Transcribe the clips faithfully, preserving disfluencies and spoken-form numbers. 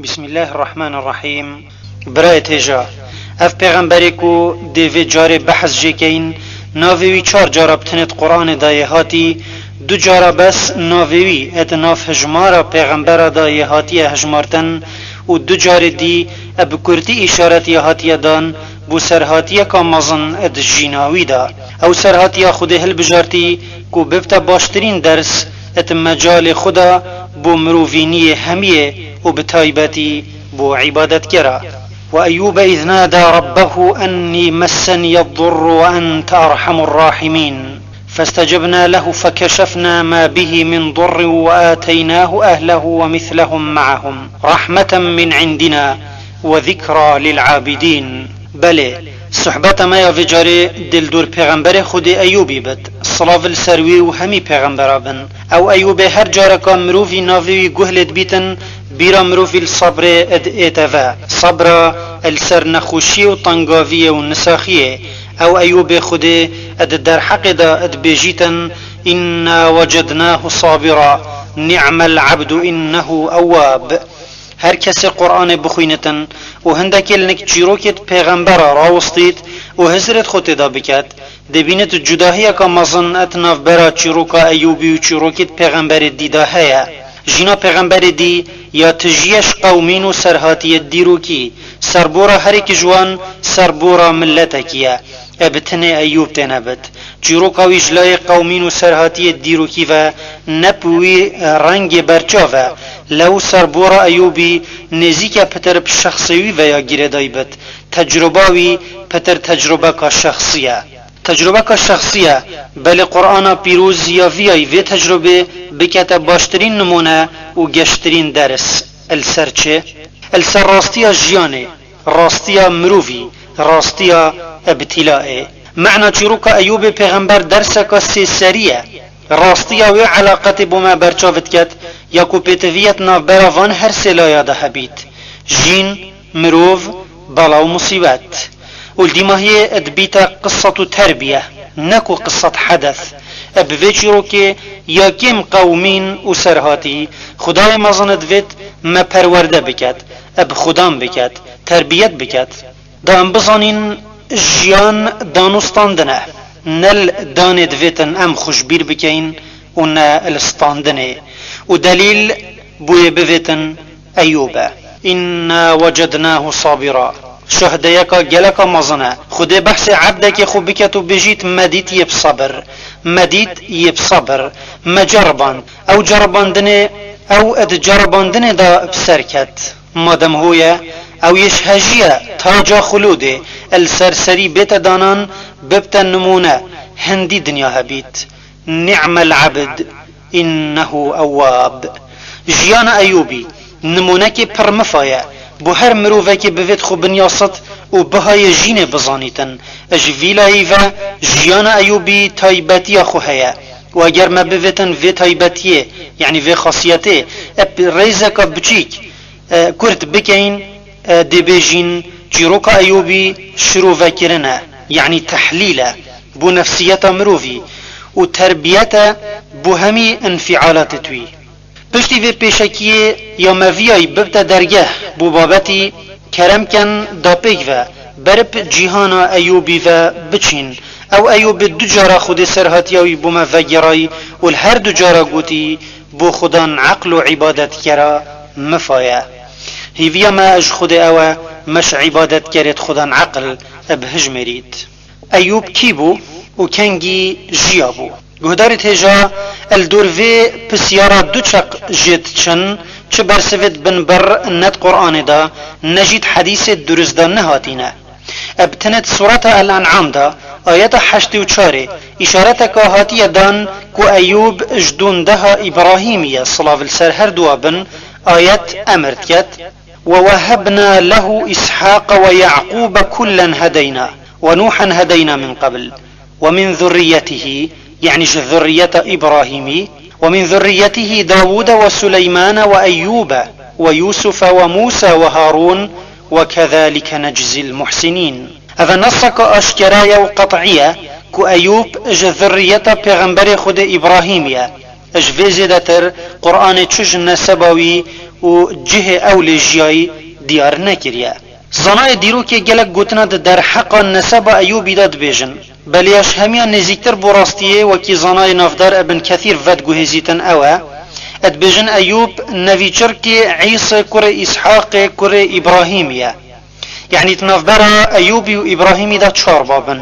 Bismillahirrahmanirrahîm. Birayê têja, ev pêxemberê ku dê vê carê behs jê keyin, navê wî çar cara bi tinê di Qur'anê de yê hatî, du cara bes navê wî ê di nav hijmara pêxembera de yê hatiye hijmartin û du carê dî ê bi kurtî îşaret yê hatiye dan bo serhatiyeka mezin ê di jîna wî de. Ew serhatiya Xwedê hilbijartî ku bibte baştirîn ders ê di mecalê xwe de bo mirovîniyê hemiyê û bi taybetî bo îbadetkera. وأيوب إذ نادى ربه أني مسني الضر وأنت أرحم الراحمين فاستجبنا له فكشفنا ما به من ضر وآتيناه أهله ومثلهم معهم رحمة من عندنا وذكرى للعابدين. Belê, sohbeta me ya vê carê dê li dor pêxemberê Xwedê Eyûbî bit, silav li ser wî û hemî pêxembera bin. Ew Eyûbê her careka mirovî navê wî guh lê dibîtin, bîra mirovî li sebrê ê diête ve. Sebra ê li ser nexweşiyê û tengaviyê û nisaxiyê. Ew Eyûbê Xwedê ê di derheqê de ê dibêjîtin, إنا وجدناه صابرا نعم العبد إنه أواب. Her kesê Qur'anê bixwînitin û hindekê li nik çîrokêt pêxembera rawistît û hizrêt xwe tê de biket, dê bînit cudahiyeka mezin ê di navbera çîroka Eyûbî û çîrokêt pêxemberê dî de heye. Jîna pêxemberê dî ya tijî ye ji qewmîn û serhatiyê dîrokî, serbora herêk ji wan serbora miletekî ye. Ê bi tinê Eyûb têne bit. Çîroka wî ji layê qewmîn û serhatiyê dîrokî ve ne bi wî rengê berçav e. Lew serbora Eyûbî nêzîke pitir bi şexsê wî ve ya girêdayî bit. Tecruba wî pitir tecrubeka şexsî ye. Tecrubeka şexsî ye, belê Qur'ana pîroz ya viyayî vê tecrubê bikete baştirîn nimûne û geştirîn ders. Li ser çi? Li ser rastiya jiyanê, rastiya mirovî, rastiya îbtîlaê. Mena çîroka Eyûbê pêxember derseka sêserî ye. Rastiya wê eleqetê bo me berçav diket, ya ku pêtiviyet navbera van her sê laya de hebît. Jîn, mirov, bela û musîbet. Û li dîmahiyê dibîte qisset û terbiye, ne ku qisset hedes. Bi vê çîrokê ya kêm qewmîn û serhatî, Xwedayê mezin divêt me perwerde biket, bi xudan biket, terbiyet biket. Da em bizanîn jiyan dan û standin e. Ne li danê divêtin em xwe ji bîr bikeyin û ne li standinê. Û delîl bo yê bivêtin Eyûb e. إنا وجدناه صابرا. Şahdeyeka geleka mezin e. Xwedê behsê ebdekê xwe biket û bijît me dît yê bi sebir. Me dît yê bi sebir. Me ceriband. Ew ceribandinê, ew di ceribandinê de bi ser ket. Madem ho ye, ew yê ji hejî ye, taca xulûdê, li ser serî bête danan, bibte nimûne, hindî dinya hebît. نعم العبد إنه أواب. Jiyana Eyûbî, nimûnekê pir mifa ye. Bo her mirovekê bivêt xwe binyasit û bihayê jînê bizanîtin. Ji vî layî ve jiyana Eyûbî taybetiya xwe heye. Û eger me bivêtin vê taybetiyê, yanî vê xasiyetê, ê bi rêzeka biçîk, e, kurt bikeyin, e, dê bêjîn çîroka Eyûbî şirovekirin e, yanî tehlîl e, bo nefsiyeta mirovî û terbiyet e bo hemî înfîalatêt wî. Piştî vê pêşekiyê ya me viyayî bibte dergeh bo babetî, kerem ken da pêk ve, berib cîhana Eyûbî ve biçîn. Ew Eyûbê du cara Xwedê serhatiya wî bo me vegêrayî û li her du cara gotî, bo xudan eql û îbadetkera mifa ye. Hêviya me ji Xwedê ew e, me ji îbadetkerêt xudan eql bihijmêrît. Eyûb kî bû û kengî jiyabû? Guhdarêt hêja, li dor vê pisyara du çeq jê diçin, çi bersivêt bin bir ne di Qur'anê de, ne jî di hedîsê durist de nehatîne. Bi tenê di Sureta El-En'am de, ayeta heştê û çarê, îşareteka hatiye dan ku Eyûb ji dondeha Îbrahîmî ye, silav li ser her duwa bin, ayet emir diket, ووهبنا له إسحاق ويعقوب كلا هدينا ونوحا هدينا من قبل ومن ذريته، يعني ji zurriyeta Îbrahîmî, ومن ذريته داود وسليمان وأيوب ويوسف وموسى وهارون وكذلك نجزي المحسنين. Ev e neseka aşkera ye û qet'î ye ku Eyûb ji zurriyeta pêxemberê Xwedê Îbrahîmî ye. Ji vê zêdetir Qur'anê çi ji neseba wî û cihê ew lê jiyayî diyar nekiriye. Zanayê dîrokê gelek gotina di derheqa neseba Eyûbî de dibêjin. Belê ya ji hemiyan nêzîktir bo rastiyê, wekî zanayê navdar Ibn Kethîr vediguhêzîtin ew e, dibêjin Eyûb nevîçirkê Îsê kurê Îshaqê kurê Îbrahîmî ye. Yanî di navbera Eyûbî û Îbrahîmî de çar bab in.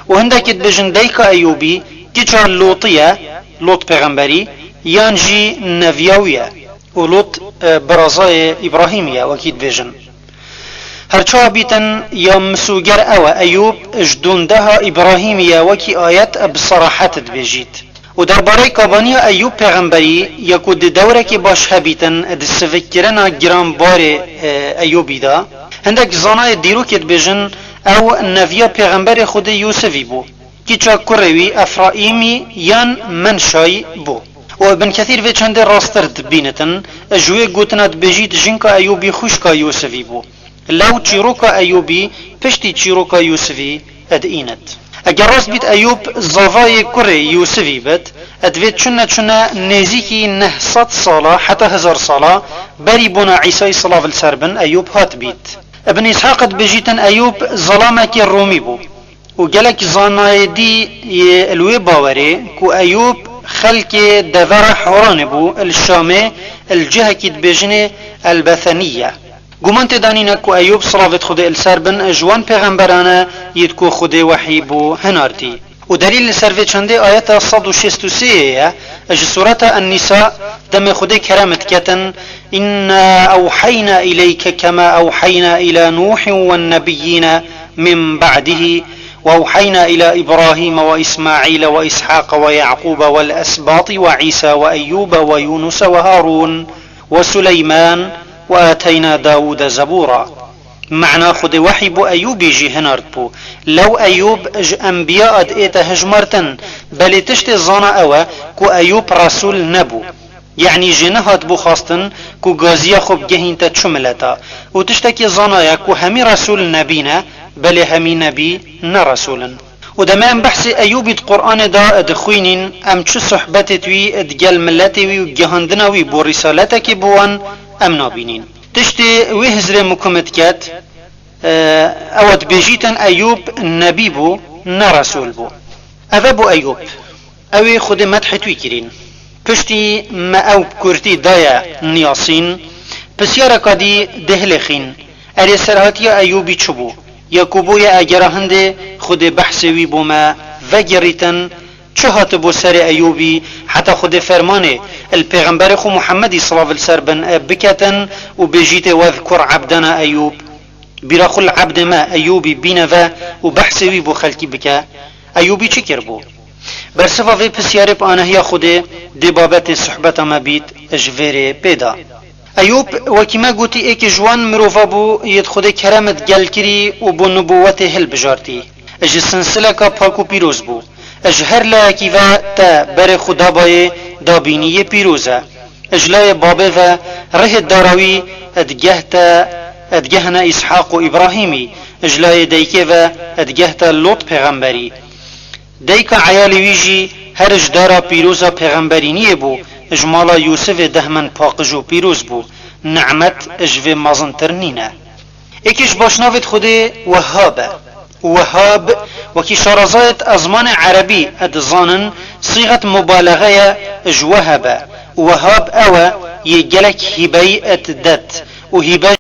Û hindekî dibêjin dayika Eyûbî kiça Lotî ye, Lot pêxemberî, yan jî neviya wî ye. Û Lot, e, birazayê Îbrahîmî ye, wekî dibêjin. Her çawa bîtin ya misûger ew e, Eyûb ji dondeha Îbrahîmî ye, wekî ayet bi serahet dibêjît. Û derbarê kabaniya Eyûb pêxemberî ya ku di dewrekê baş hebîtin di sivikkirina giranbarê, e, Eyûbî de, hindek zanayê dîrokê dibêjin ew neviya pêxemberê Xwedê Yûsivî bû. Kiça kurê wî Efraîmî yan Menşayî bû. Û Ibn Kethîr vê çendê rasttir dibînitin, ji wê gotina dibêjît jinka Eyûbî xwişka Yûsivî bû. Lew çîroka Eyûbî piştî çîroka Yûsivî diînit. Eger rast bît Eyûb zavayê kurê Yûsivî bit, divê çune çune nêzîkî neh sed sala heta hezar sala berî bona Îsayî silav li ser bin Eyûb hat bît. Ibn Îshaq dibêjîtin Eyûb zelamekî Romî bû. Û gelek zanayê dî yê li wê bawerê ku Eyûb xelkê devera Horanê bû, li Şamê, li cihekî dibêjinê El-Betheniye. Guman tê de nîne ku Eyûb, silavêt Xwedê li ser bin, ji wan pêxemberan e yêt ku Xwedê wehî bo hinartî. Û delîl li ser vê çendê ayeta sed û şêst û sê ye, ji sureta En-Nîsa, demê Xwedê kerem diketin, "Inna ewheyna ileyke kema ewheyna ila Nûhin wen-nebiyyîne min ba'dihi, we ewheyna ila Îbrahîme we Îsmaîle we Îshaqe we Yaqûbe wel-esbâtî we Îsa we Eyyûbe we Yûnuse we Harûn we Suleyman we ateyna Dawûde zebûra." Mena Xwedê wehî bo Eyûbî jî hinard bû. Lew Eyûb ji enbiya ad ête hijmartin, belê tiştê zana ew e ku Eyûb resûl nebû. Yanî jê nehat bû xwestin ku gaziya xwe bigehînte çi mileta. Û tiştekî zana ye ku hemî resûl nebî ne, belê hemî nebî ne resûl in. Û dema em behsê Eyûbî di Quranê de dixwînîn, em çi sohbetêt wî di gel miletê wî û gihandina wî bo rîsaletekê bi wan, em nabînîn. Tiştê wê hizrê mikum diket, e, ew dibêjîtin Eyûb nebî bû, ne resûl bû. Ev e bû Eyûb. Ew ê Xwedê medhê wî kirîn. Piştî me ew bi kurtî daye niyasîn, pisyareka dî dê hilêxîn. Erê serhatiya Eyûbî çi bû? Ya ku bûye egera hindê Xwedê behsê wî bo me vegerîtin, çi hatibû serê Eyûbî heta Xwedê fermanê li pêxemberê xwe Muhemmedî silav li ser bin biketin û bêjîtê wezkur ebdena Eyûb. Bîra xwe li ebdê me Eyûbî bîne ve û behsê wî bo xelkî bike. Eyûbî çi kiribû? Bersiva vê pisyarê bi anahiya Xwedê dê babetê sohbeta me bît ji vêrê pê de. Eyûb, wekî me gotî, êkê ji wan mirova bû yêt Xwedê kerem digel kirî û bo nubûwetê hilbijartî. Ji sinsileka pak û pîroz bû. Ji her layekî ve te berê xwe dabayê dabînî yê pîroz e. Ji layê babê ve rihê dara wî digehte, digehne Îshaq û Îbrahîmî. Ji layê daykê ve digehte Lot pêxemberî. Dayika eyalê wî jî her ji dara pîroza pêxemberîniyê bû, ji mala Yûsifê dehmin paqij û pîroz bû. Nimet ji vê mezintir nîne. Êkê ji başnavêt Xwedê Wehhab e. Wehhab, wekî şarazayêt ezmanê erebî dizanin, sîxet mubalexe ye ji wehebe. Wehhab ew e yê gelek hîbeyî didet. Û hîbe,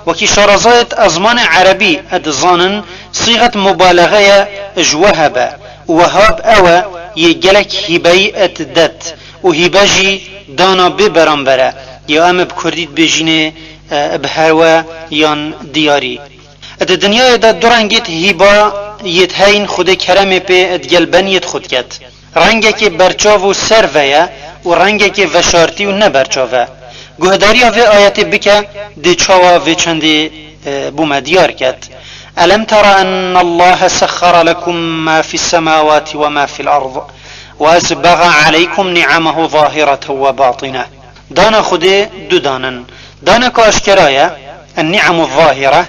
wekî şarazayêt ezmanê erebî dizanin, sîxet mubalexe ye ji wehebe. Wehhab ew e yê gelek hîbeyî didet. Û hîbe jî dana bê beramber e. Ya em bi kurdî dibêjînê, e, bi herwe yan diyarî. Di dinyayê de du rengêt hîba yêt heyn Xwedê keremê pê digel beniyêt xwe diket. Rengekê berçav û serve ye û rengekê veşartî û neberçav e. Guhdariya vê ayetê bike, dê çawa vê çendê, e, bo me diyar ket. Elem tera ennallahe sexxara lekum ma fis semawati ve ma fil ard ve esbega aleykum ni'amehu zahireten ve batine. Dana Xwedê du dan in. Daneka aşkera ye, en-ni'emu zahire,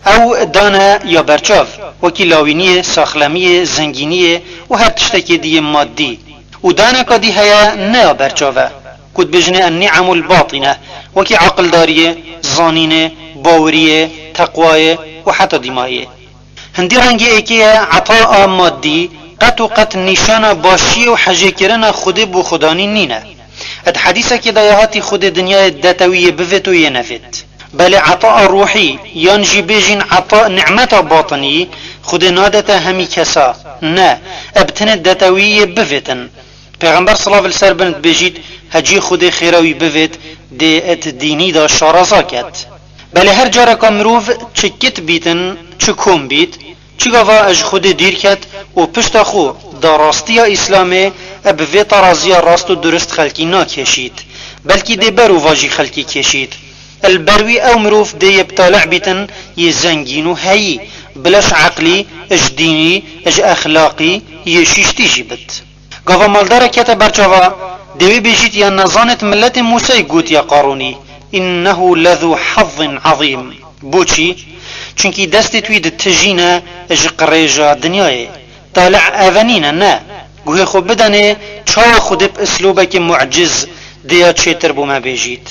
ew dane ya berçav, wekî lawîniyê, saxlemiyê, zengîniyê û her tiştekê dî yê maddî. Û daneka dî heye ne ya berçav e. Ku dibêjinê en-ni'emul batine, wekî aqildariyê, zanînê, baweriyê, teqwayê û heta dîmayê. Hindî rengê êkê ye, etaya maddî qet û qet nîşana başiyê û hejêkirina Xwedê bo Xudanî nîne. Di hedîsekê de ya hatî Xwedê dinyayê detewî yê bivêt û yê nevêt. Belê etaya ruhî, yan jî bêjîn eta nimeta batinî, Xwedê nadete hemî kesa. Ne, ev tenê detewî yê bivêtin. Pêxember silav li ser bin dibêjît, hecî Xwedê xêra wî bivêt, dê et dînî de şaraza ket. Belê her careka mirov çi kit bîtin, çi kom bît, çi gava ji Xwedê dîr ket û pişta xwe da rastiya Îslamê, e bi vê teraziya rast û durist xelkî nakêşît, belkî dê ber û vajî xelkî kêşît. Li ber wî ew mirov dê yê bi talih bîtin, yê zengîn û heyî, bila ji eqlî, ji dînî, ji exlaqî, yê şîştî jî bit. Gava maldara kete ber çava, dê wê bêjît ya nezanêt miletê Mûseyê gotiye Qarûnî, "Innehu lezû hazzin azîm." Boçî? Çunkî destêt wî di tijî ne ji qirêja dinyayê. Talih eve nîne, ne. Guhê xwe bidenê, çawa Xwedê bi islûbekî muciz dê ya çêtir bo me bêjît.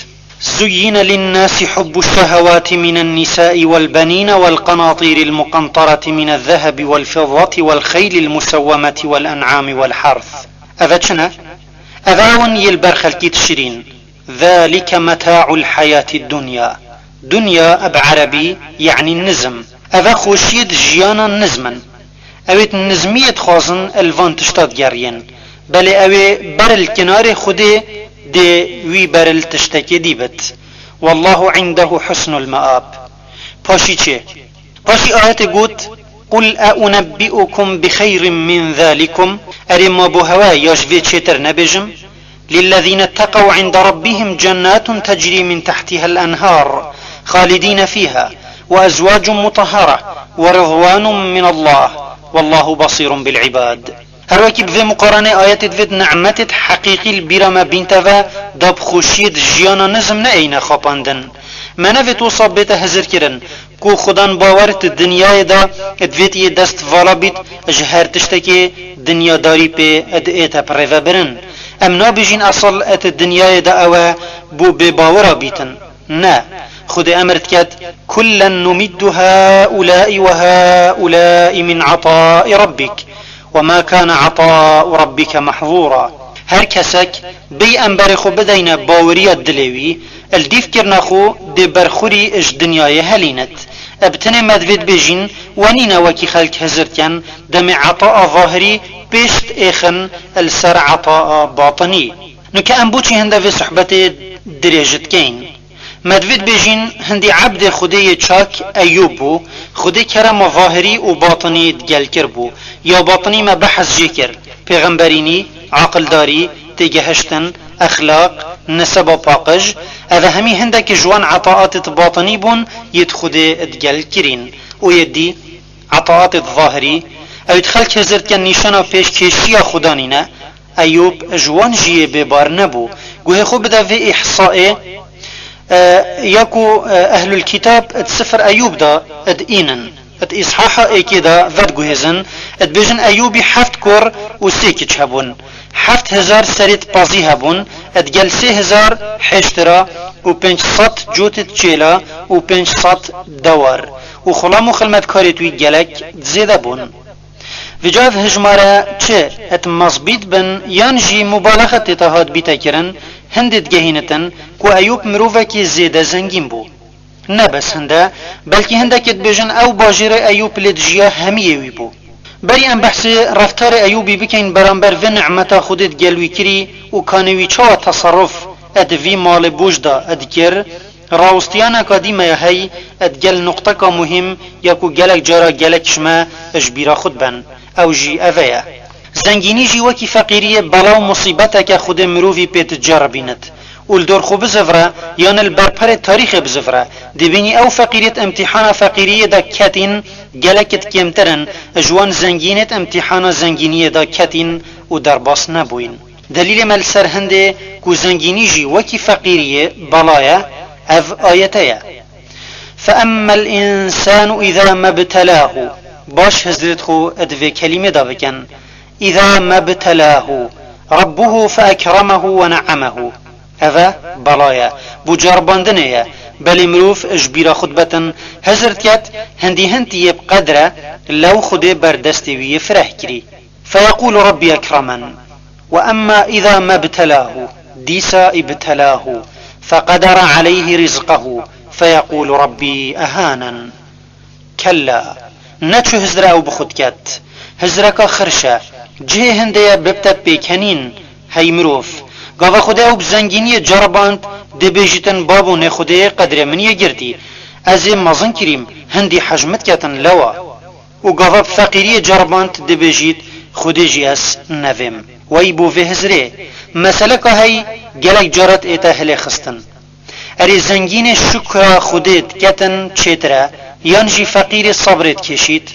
زين للناس حب الشهوات من النساء والبنين والقناطير المقنطرة من الذهب والفضة والخيل المسومة والأنعام والحرث. Eve çi ne? Eve ew in yê li ber xelkî dişirîn. ذلك متاع الحياة الدنيا. Dunya bi erebî, yanî nizm. Eve xweşiyê di jiyana nizm in. Ew ê di nizmiyê dixwazin li van tişta digeriyên. Belê ew ê ber li kinarê Xwedê dê wî ber li tiştekê dî bit. والله عنده حسن المآب. Paşî çê? Paşî ayetê got, "قل أنبئكم بخير من ذلكم." Erê ma bo hewe ya ji vê çêtir nebêjim? للذين اتقوا عند ربهم جنات تجري من تحتها الأنهار خالدين فيها وأزواج مطهرة ورضوان من الله والله بصير بالعباد. Her wekî bi vê muqaranê ayetê divêt nimetêt heqîqî li bîra me bînte ve, da bi xweşiyê di jiyana nizm ne eyne xapandin. Me nevêt wisa bête hizirkirin, ku xudan bawer di dinyayê de divêt yê dest vala bît, ji her tiştekê dinyadarî pê diête birêvebirin. Em nabêjîn esel et dinyayê de ew e bo bêbawera bîtin. Ne. Xwedê emir diket, "كلا نمد هؤلاء وهؤلاء من عطاء ربك وما كان عطاء ربك محظورا." Her kesek bêy em berê xwe bideyne baweriya dilê wî, li dîvkirina xwe dê berxurî ji dinyayê helînit. E bi tenê me divê dibêjîn, we nîne wekî xelk hizir diken, demê etaa zahirî pêş diêxin li ser etaa batinî. Nuke em boçî hinde vê sohbetê dirêj dikeyn? Me divê dibêjîn, hindî ebdê Xwedê yê çak Eyûb bû, Xwedê kerema zahirî û batinî digel kiribû. Ya batinî me behs jê kir, pêxemberînî, aqildarî, têgehiştin, exlaq, neseba paqij, eve hemî hindekî ji wan etaatêt batinî bûn, yê di Xwedê digel kirîn. Û yê dî, etaatêt zahirî, ew di xelk hizir dikin nîşana pêşkêşiya Xudanî ne, Eyûb ji wan jî yê bêbar nebû. Guhê xwe bide vê îhsaê, e, ya ku, e, ehlul kîtab di sifir Eyûb de diînin. Di îshaha êkê de vediguhêzin, dibêjin Eyûbî heft kur û sê kiç hebûn. Heft hezar serêt pazî hebûn, digel sê hezar hêştira û pênc sed cotêt çêla û pênc sed dewar û xulam û xilmetkarêt wî gelek zêde bûn. Vêca ev hijmare çi et mezbît bin yan jî mubalexe tê te hat bîte kirin, hindê digehînitin ku Eyûb mirovekî zêde zengîn bû. Ne bes hinde, belkî hindekê dibêjin ew bajêrê Eyûb lê dijiya hemiyê wî bû. Berî em behsê reftarê Eyûbî bikeyn beramber vê nimeta Xwedê digel wî kirî û kanê wî çawa teserruf et vî malê boş de dikir, Rawistiyaneka dî me ya hey, digel nuqteka muhîm ya ku gelek cara gelek ji me ji bîra xwe diben, ew jî ev e ye. Zengînî jî wekî feqîriyê bela û musîbeteke Xwedê mirovî pê diceribînit û li dor xwe bizivre, yan li ber perê tarîxê bizivre, dibînî ew feqîrêt imtîhana feqîriyê de ketîn, gelekit kêmtir in ji wan zengînêt imtîhana zengîniyê de ketîn û derbas nebûyîn. Delîlê me li ser hindê ku zengînî jî wekî feqîriyê bela ye, ev ayete ye. فَأَمَّا الْإِنْسَانُ إِذَا مَا ابْتَلَاهُ. Baş hizrêt xwe di vê kelîmê de bikin. إِذَا مَا ابْتَلَاهُ رَبُّهُ فَأَكْرَمَهُ وَنَعَّمَهُ. Eve bela ye, bo ceribandinê ye. Belê mirov ji bîra xwe dibetin, hizir diket, hindî hindî yê bi qedre, lew Xwedê ber destê wî yê fireh kirî. فيقول ربي أكرمن. وأما إذا ما ابتلاه، dîsa ابتلاه، فقدر عليه رزقه، فيقول ربي أهانن. Kella, ne çi hizra ew bi xwe diket. Hizreka xirş e. Cihê hindê ye bibte pêkenîn. Hey mirov, gava Xwedê ew bi zengîniyê ceriband, dê bêjîtin, babo nê Xwedê qedrê min yê girtî. Ez ê mezin kirîm, hindî hej min diketin lewa. Û gava bi feqîriyê ceriband, dê bêjît, Xwedê jî ez nevêm. Wey bo vê hizrê. Meseleka hey gelek carat ête hilê xistin. Erê zengînê şukra Xwedê diketin çêtir e, yan jî feqîrê sebrê dikêşît?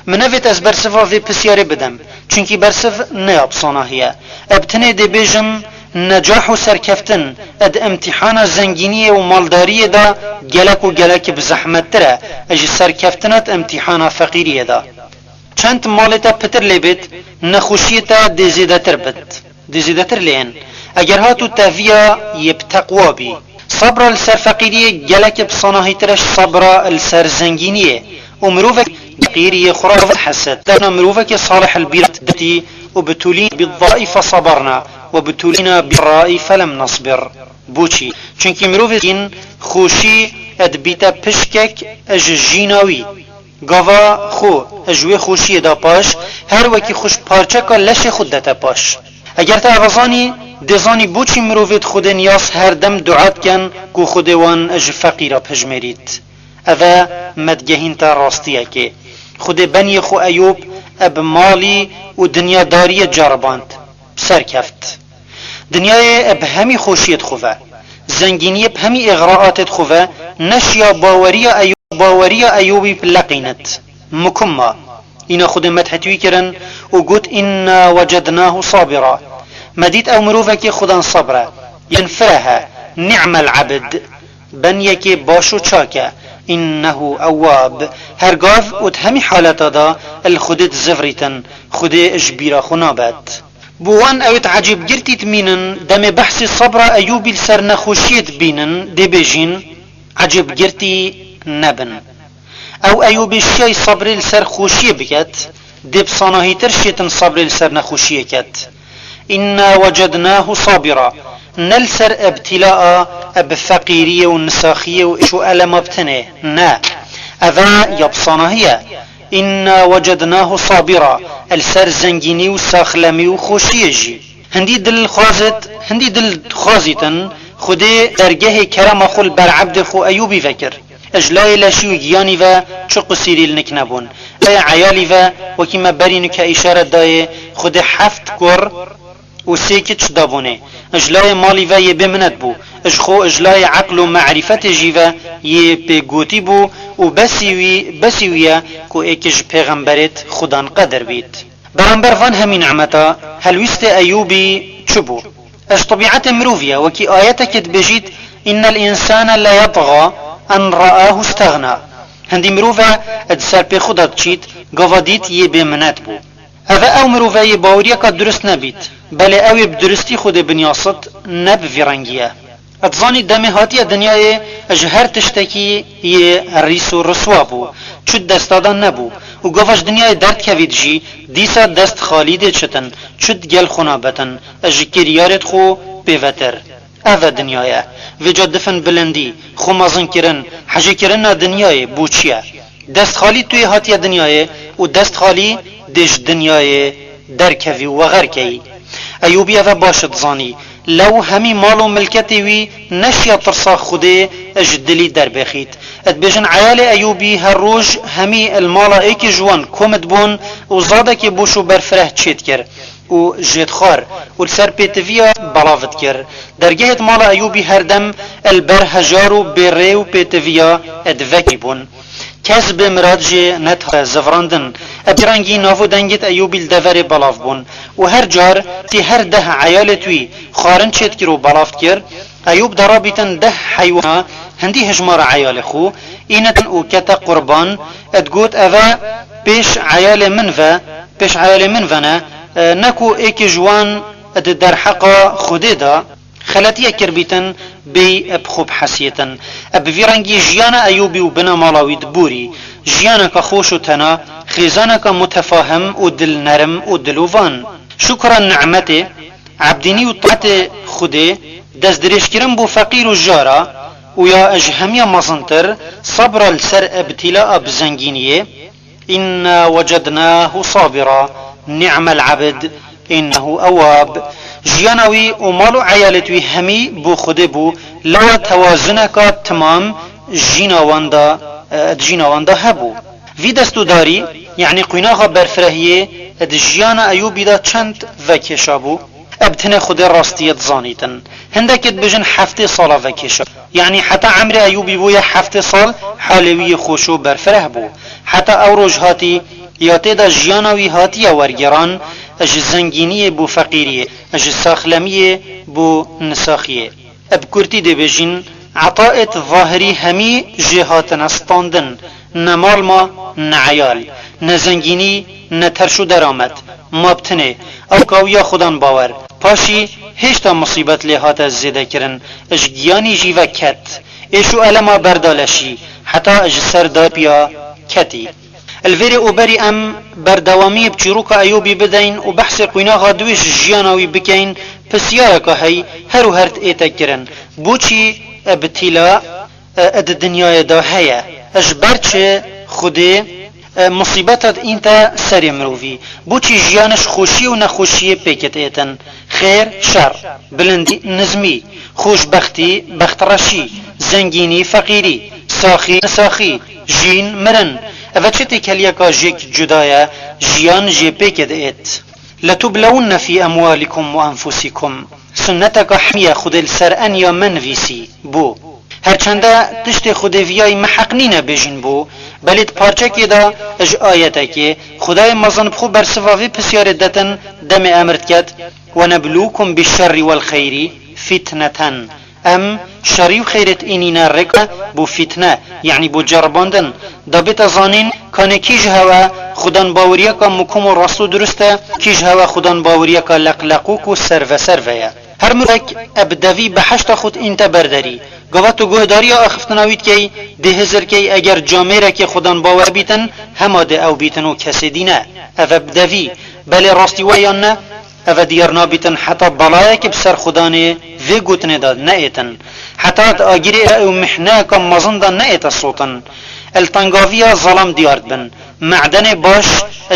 Min nevêt ez bersiva vê pisyarê bidim, çunkî bersiv ne ya bi sanahî ye. Eb tinê dê bêjim, necah û serkeftin ed imtîhana zengîniyê û maldariyê de gelek û gelek bi zehmettir e, ji serkeftina di imtîhana feqîriyê de. Çend malê te pitir lê bêt, nexweşiyê te dê zêdetir bit. Dê zêdetir lê yên. Eger ha tu teviya yê bi teqwa bî. Sabra li ser feqîriyê gelekê bi sanahîtir e ji sabra li ser zengîniyê. Û mirovek feqîr yê xwe re heset. Dana mirovekê salih li bîr detî û bitulî bi zaife sabarna ve bitulîna bi rai felem nasbir. Boçî? Çunkî mirovê zengîn xweşî dibîte pişkek ji jîna wî. Gava xwe ji wê xweşiyê de paş, her wekî xwe ji parçeka leşê xwe didete paş. Eger te eve zanî, dê zanî boçî mirovêt Xwedê niyaz her dem dua dikin ku Xwedê wan ji feqîra bihijmêrît. Eve me digehîn te rastiyekê. Xwedê beniyê xwe Eyûb e bi malî û dinyadariyê ceriband. Serkeft. Dinyayê bi hemî xweşiyêt xwe ve, zengîniyê bi hemî îxraatêt xwe ve, neşiya baweriya Eyû-, baweriya Eyûbî bileqînit. Mukumma. Îna Xwedê medhet wî kirin û got, "Inna wecednahu sabira." Me dît ew mirovekê Xwedan sabr e. Yên fireh e. Ni'mel ebd. Beniyekê baş û çak e. Înnehu ewwab. Her gav û di hemî haleta de li Xwedê dizivrîtin. Xwedê ji bîra xwe nabet. Bo wan ew ê di ecêbgirtî dimînin, demê behsê sebra Eyûbî li ser nexweşiyê dibînin, dê bêjîn, ecêbgirtî nebin. Ew Eyûbê şiyayî sebrê li ser xweşiyê biket, dê bi sanahîtir şêtin sebrê li ser nexweşiyê ket. Înna wecednahu sabira. Ne li ser ebtîlaa, eb feqîriyê û nisaxiyê û êş û elema bi tenê. Ne. Eve ya bi sanahî ye. Înna wecednahu sabira. Li ser zengînî û saxlemî û xweşiyê jî. Hindî dil xwazit, hindî dil xwazîtin, Xwedê dergehê kerema xwe li ber ebdê xwe Eyûbî vekir. Ji layê leşî û giyanî ve çi qusîrî li nik nebûn. Layê eyalî ve, wekî me berî nûke îşaret dayê, Xwedê heft kur û sê kiç dabûnê. Ji layê malî ve yê bê minet bû. Ji xwe ji layê eql û merîfetê jî ve yê pêgotî bû û besî wî, besî wî ye ku êkî ji pêxemberêt Xudan qedir bît. Beramber van hemî nimeta, helwîstê Eyûbî çi bû? Ji tebîetê mirovî ye, wekî ayetekê dibêjît, "Innel însane leyetxa en reahu stexna." Hindî mirov e, di ser pê xwe de diçît, gava dît yê bêminet bû. Ev e ew mirov e yê baweriyeka durist nebît, belê ew ê bi duristî Xwedê binyasit, ne bi vî rengî ye. Dizanî demê hatiye dinyayê ji her tiştekî yê rîs û riswa bû, çi di desta de nebû û gava ji dinyayê derdikevît jî, dîsa dest xalî dê çitin, çi digel xwe nabetin, ji kiryarêt xwe pêvetir. Ev e dinya ye. Vêca difin bilindî, xwe mezinkirin, hejêkirina dinyayê bo çi ye? Dest xalî tu yê hatiye dinyayê û dest xalî dê ji dinyayê derkevî û wexer keyî. Eyûbî eve baş dizanî. Lew hemî mal û milketê wî neşiya tirsa Xwedê ji dilî derbêxît. Dibêjin eyalê Eyûbî her roj hemî li mala êkê ji wan kom dibûn û zadekê boş û berfireh çêdikir û jêdixwar û li ser pêtiviya belav dikir. Dergehêt mala Eyûbî her dem li ber hejar û bêrê û pêtiviya divekî bûn. Kes bê mirad jê nedihate zivrandin. Bi vî rengî nav û dengêt Eyûbî li deverê belav bûn û her car tê her deh eyalêt wî xwarin çêdikir û belav dikir. Eyûb derabîtin deh heywana hindî hijmara eyalê xwe înetin û kete qurban, digot, eve pêş eyalê min ve, pêş eyalê min ve ne, e, ne ku êkê ji wan di derheqa Xwedê de Xeletiye kirbîtin, bêyî bi xwe bihesiyêtin. Bi vî rengî jiyana Eyûbî û bina mala wî diborî. Jiyaneke xweş û tena, xêzaneke mutefahim û dilnerm û dilovan. Şukra nimetê, ebdînî û taetê Xwedê, destdirêjkirin bo feqîr û jara, û ya ji hemiya mezintir, sebra li ser ibtîlaa bi zengîniyê, "Inna wecednahu sabira, ni'mel abd, innehu ewwab." Jiyana wî û mal û eyalêt wî hemî bo Xwedê bû, lawa tewazuneka timam jîna wan de, e, di jîna wan de hebû. Vî destûdarî, yanî quînaxa berfirehiyê, di jiyana Eyûbî de çend vekêşa bû? Eb tenê Xwedê rastiyê dizanîtin. Hindekê dibêjin heftê sala vekêşa. Yanî heta emrê Eyûbî bûye heftê sal, halê wî yê xweş û berfireh bû. Heta ew roj hatî, ya tê de jiyana wî hatiye wergêran, ji zengîniyê bo feqîriyê, ji saxlemiyê bo nisaxiyê. Bi kurtî dê bêjin, etaêt zahirî hemî jê hatine standin, ne mal ma, ne eyal, ne zengînî, ne terş û deramet, ma bi tenê, ew kawiya Xudan bawer. Paşî hêşta musîbet lê hate zêdekirin, ji giyanî jî ve ket. Êş û elema berda leşî, heta ji ser dapiya ketî. Li vêrê û berî em berdewamiyê bi çîroka Eyûbî bideyn û behsê quînaxa dû ji jiyana wî bikeyn, pisyareka hey her û her ête kirin. Boçî, e, bitîla, e, e, di dinyayê de heye? E, ji ber çi Xwedê, e, musîbeta dînte serê mirovî? Boçî jiyan ji xweşiyê û nexweşiyê pêk diêtin? Xêr, şer, bilindî, nizmî, xweşbextî, bextreşî, zengînî, feqîrî, saxî, nisaxî, jîn, mirin. Eve çi têkeliyeka jêk cuda ye, jiyan jê pêk diêt. "Letublewunne fî emwalikum we enfusikum." Sunneteka hemiye Xwedê li ser eniya me nivîsî bû. Herçende tiştê Xwedê viyayî me heq nîne bêjin bû, belê di parçekê de ji ayetekê Xwedayê mezin bi xwe bersiva vê pisyarê detin, demê emir diket, "Ve neblukum bi şerri vel xeyri fitneten." Em şerî û xeyrêt înîne rêke bo fîtne, yanî bo ceribandin, da bête zanîn, kanê kî ji hewe xudanbaweriyeka mukim û rast û durust e, kî ji hewe xudanbaweriyeka leqleqûk û serveserve ye. Her mirovek e bi devî behişta xwe dînte ber derî. Gava tu guhdariya axiftina wî dikey, dê hizir key eger camêrekê xudanbawer bîtin, hema dê ew bîtin û kesê dî ne. Ev e bi devî, belê rastî we yan ne? Ev e diyar nabîtin heta belayekî bi ser xudanê vê gotinê de neêtin. Heta di agirê û mihneyeka mezin de neête sotin. Li tengaviya zelam diyar dibin. Me'denê baş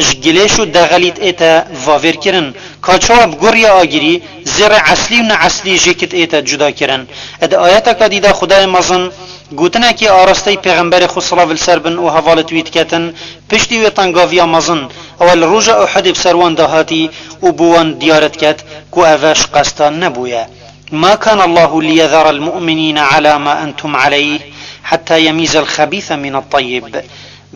ji gilêş û dexelî diête vavêrkirin. Ka çawa bi guriya agirî zêrê eslî û neeslî jêkî diête cudakirin. Di ayeteka dî de Xwedayê mezin gotinekî arasteyî pêxemberê xwe silav li ser bin û hevalêt wî diketin, piştî wê tengaviya mezin, ew e li roja Uhudê bi ser wan de hatî û bo wan diyar diket ku ev e ji qesta nebûye. "Ma kana Allahu liyezara al-mu'minina ala ma entum aleyh, hatta yemiza al-khabisa min at-tayyib."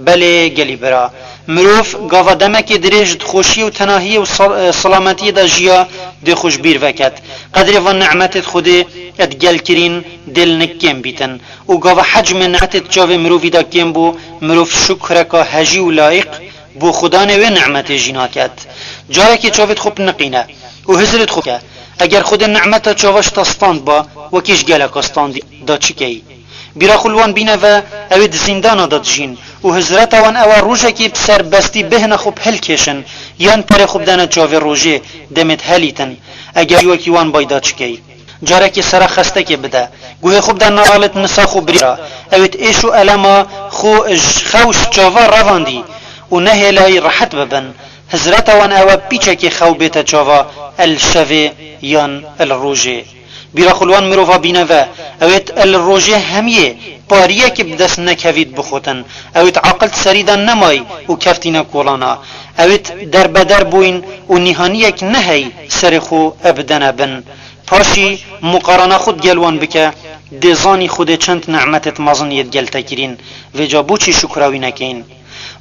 Belê gelî bira, mirov gava demekê dirêj di xweşiyê û tenahiyê û sal-, e, silametiyê de jiya, dê xwe ji bîr veket. Qedrê van nimetêt Xwedê di gel kirîn dê li nik kêm bîtin. Û gava hecmê nimetêt çavê mirovî de kêm bû, mirov şukreka hejî û layiq bo Xudanê wê nimetê jî naket. Carekê çavêt xwe biniqîne û hizrêt xwe bike. Eger Xwedê nimeta çava ji te stand ba, wekî ji geleka standî, da çi key? Bîra xwe li wan bîne ve, ew ê di zîndana de dijîn û hizreta wan ew e rojekê bi serbestî bêhna xwe bi hilkêşin, yan perê xwe bidene çavê rojê, demê dihelîtin. Eger wekî wan bay da çi key? Carekê sera xestekê bide, guhê xwe bide nalê nisa xwe birî re, ew ê êş û elema xwe ji xew ji çava revandî û nehêlayî rehet bibin. Hizreta wan ew e pîçekê xew bête çava, el şevê yan el rojê. Bîra xwe li wan mirova bîne ve, ew ê el rojê hemiyê pariyekê bi dest nekevît bixutin, ew ê aqil di serî de nemayî û keftîne kolana, ew ê derbeder bûyn û nîhaniyek nehey serê xwe bidene bin. Paşî muqarana xwe digel wan bike, dê zanî Xwedê çend nimetêt mezin yê digel te kirîn, vêca boçî şukra wî nekeyn?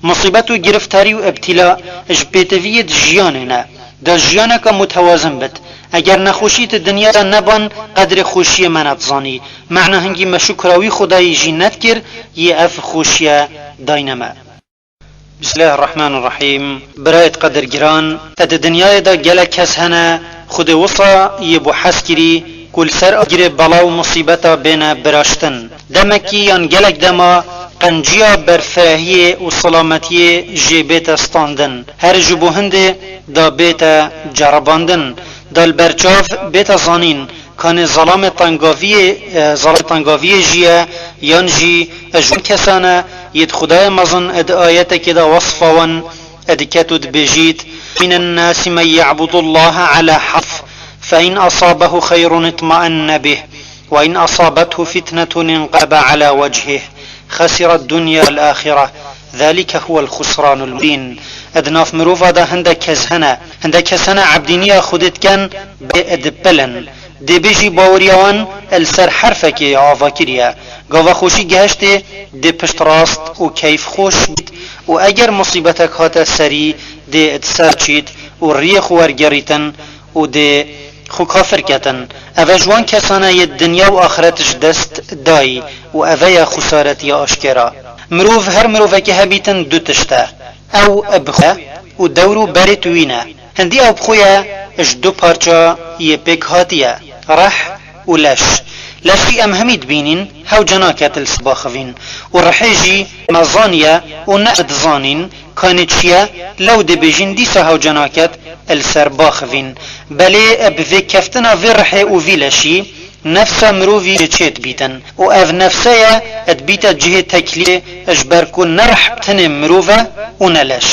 Musîbet û giriftarî û îbtîla ji pêtiviyê di jiyanê ne. Da jiyaneke mutewazin bit. Eger nexweşî di dinya de neban, qedrê xweşiyê me nedizanî. Mehna hingî me şukra wî Xwedayî jî nedikir, yê ev xweşiye dayne me. Bismillahirrahmanirrahîm. Birayêt qedirgiran, e di dinyayê de gelek kes hene, Xwedê wisa yê bo hez kirî ku li ser agirê bela û musîbeta bêne biraştin. Demekî yan gelek dema qenciya berfirehiyê û selametiyê jê bête standin. Her ji bo hindê da bête ceribandin, da li ber çav bête zanîn, kanê zelamê tengaviyê, e, zelamê tengaviyê jî ye, yan jî ji wan kesan e, yêt Xwedayê mezin di ayetekê de wesfa wan diket û dibêjît: "من الناس من يعبد الله على حرف، فإن أصابه خير اطمأن به، وإن أصابته فتنة انقلب على وجهه، خسر الدنيا والآخرة، ذلك هو الخسران المبين." Di nav mirova de hindek kes hene, hindek kes hene ebdîniya Xwedê dikin, bê dipilin. Dê bê jî baweriya wan li ser herfekê ya avakirî ye. Gava xweşî gihiştê, dê piştrast û keyfxweş bît û eger musîbetek hate serî, dê di ser çît û riyê xwe wergerîtin û dê xwe kafir ketin. Eve ji wan kesan e yê dinya û axiret ji dest dayî û eve ye xusaretiya aşkera. Mirov, her mirovekê hebîtin du tişt e. Ew bi xwe û dewr û berê tu wî ne. Hindî ew bi xwe ye ji du parça yê pêk hatiye, reh û leş. Leşî em hemî dibînîn, hewce nake li ser baxivîn. Û rihê jî me zaniye û ne dizanîn kanê çi ye, lew dibêjîn dîsa hewce nake li ser baxivîn. Belê bi vêkeftina vê rihê û vî leşî, nefsa mirovî çê dibîtin. Û ev nefse ye dibîte cihê teklîfê, ji ber ku ne rih bi tenê mirov e û ne leş.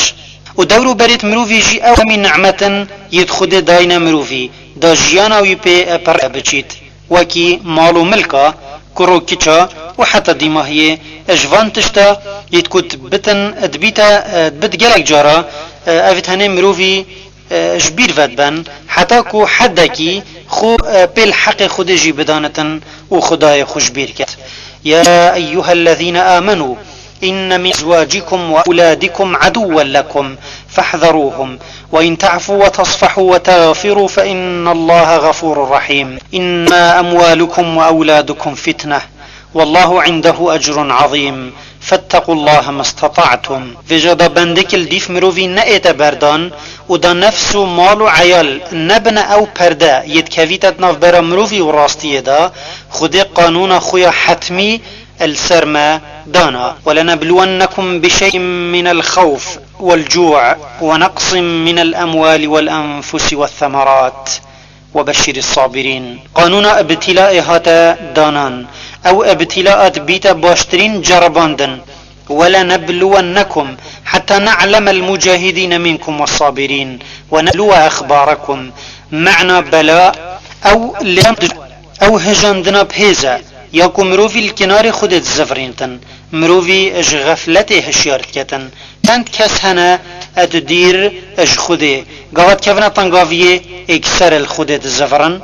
Û dewr û berêt mirovî jî ew hemî nimet in yêt Xwedê dayîne mirovî, da jiyana wî pê pir biçît. Wekî mal û milka, kur û kiça û heta dîmahiyê, ji van tişta yêt ku dibitin, dibîte, dibit gelek cara, ev tenê mirovî e, ji bîr ve diben, heta ku hedekî xwe, e, pê li heqê Xwedê jî bidanitin û Xwedayê xwe ji bîr ket. يا أيها الذين آمنوا إن من أزواجكم وأولادكم عدوا لكم فاحذروهم وإن تعفوا وتصفحوا وتغفروا فإن الله غفور رحيم. إنما أموالكم وأولادكم فتنة والله عنده أجر عظيم. فاتقوا الله ما استطعتم. Vêca da bendek li dîf mirovî neête berdan û da nefs û mal û eyal nebine ew perde yê dikevîte di navbera mirovî û rastiyê de, Xwedê qanûna xwe ya hetmî li ser me dana. ولنبلونكم بشيء من الخوف والجوع ونقص من الأموال والأنفس والثمرات. وبشر الصابرين. Qanûna ibtîlayê hate danan. Ew ibtîla dibîte baştirîn ceribandin. ولنبلونكم حتى نعلم المجاهدين منكم والصابرين ونبلو أخباركم. Mena bela ew lêdan, ew hijandina bi hêz e, ya ku mirovî li kinarê Xwedê dizivirîntin, mirovî ji xefletê hişyar diketin. Çend kes hene, e, di dîr, e, ji Xwedê, gava dikevine tengaviyê, êkser li Xwedê dizivirin.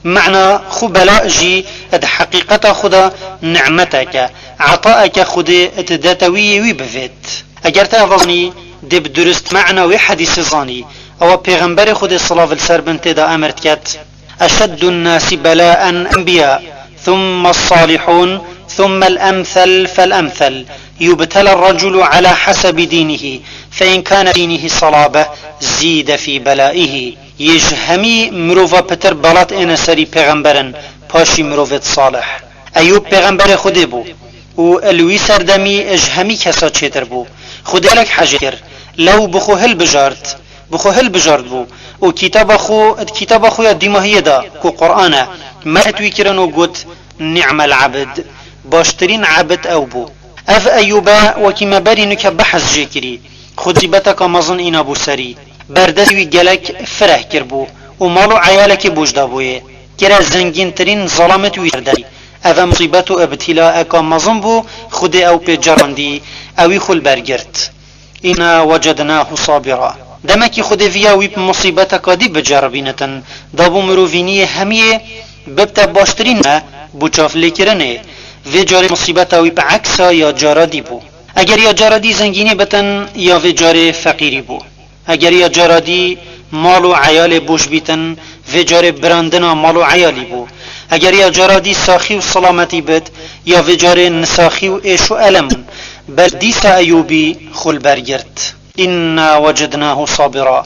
Mena xwe bela jî, e, di heqîqeta xwe de nimetek e, etaeke Xwedê didete wî yê wî bivêt. Eger te ev zanî, dê bi durist mena wê hedîsê zanî. Ewa Pêxemberê Xwedê, silav li ser bin, tê de emir diket: أشد الناس بلاء الأنبياء ثم الصالحون ثم الأمثل فالأمثل يبتلى الرجل على حسب دينه فإن كان دينه صلابة زيد في بلائه. Yê ji hemî mirova pitir belat êne serî pêxemberin, paşî mirovêt salih. Eyûb pêxemberê Xwedê bû û li wî serdemî ji hemî kesa çêtir bû. Xwedê gelek hejê kir, lew bi xwe hilbijart, bi xwe hilbijart bû û kitaba xwe, di kitaba xwe ya dîmahiyê de, ku Quran e, medhet wî kirin û got: "Ni'mel abd", baştirîn ebd ew bû. Ev Eyûb e, wekî me berî nuke behs jê kirî. Xwedê musîbeteka mezin îna bû serî. Berdestî wî gelek fireh kiribû û mal û eyalekê boş dabûyê. Kire zengîntirîn zelamêt wî ser derî. Ev e musîbet û ibtîlaeka mezin bû, Xwedê ew pê cerandî, ewî xwe li ber girt. إنا وجدناه صابرا. Demekî Xwedê viya wî bi musîbeteka dî biceribînitin, dabû mirovîniyê hemiyê bibte baştirîn me bo çavlêkirinê. Vê carê musîbeta wî bi eksa ya cara dî bû. Eger ya cara dî zengînî bitin, ya vê carê feqîrî bû. Eger ya cara dî mal û eyalê boş bîtin, vê carê birandina mal û eyalî bû. Eger ya cara dî saxî û silametî bit, ya vê carê nisaxî û êş û elem bûn. Bel dîsa Eyûbî xwe li ber girt. إنا وجدناه صابرا.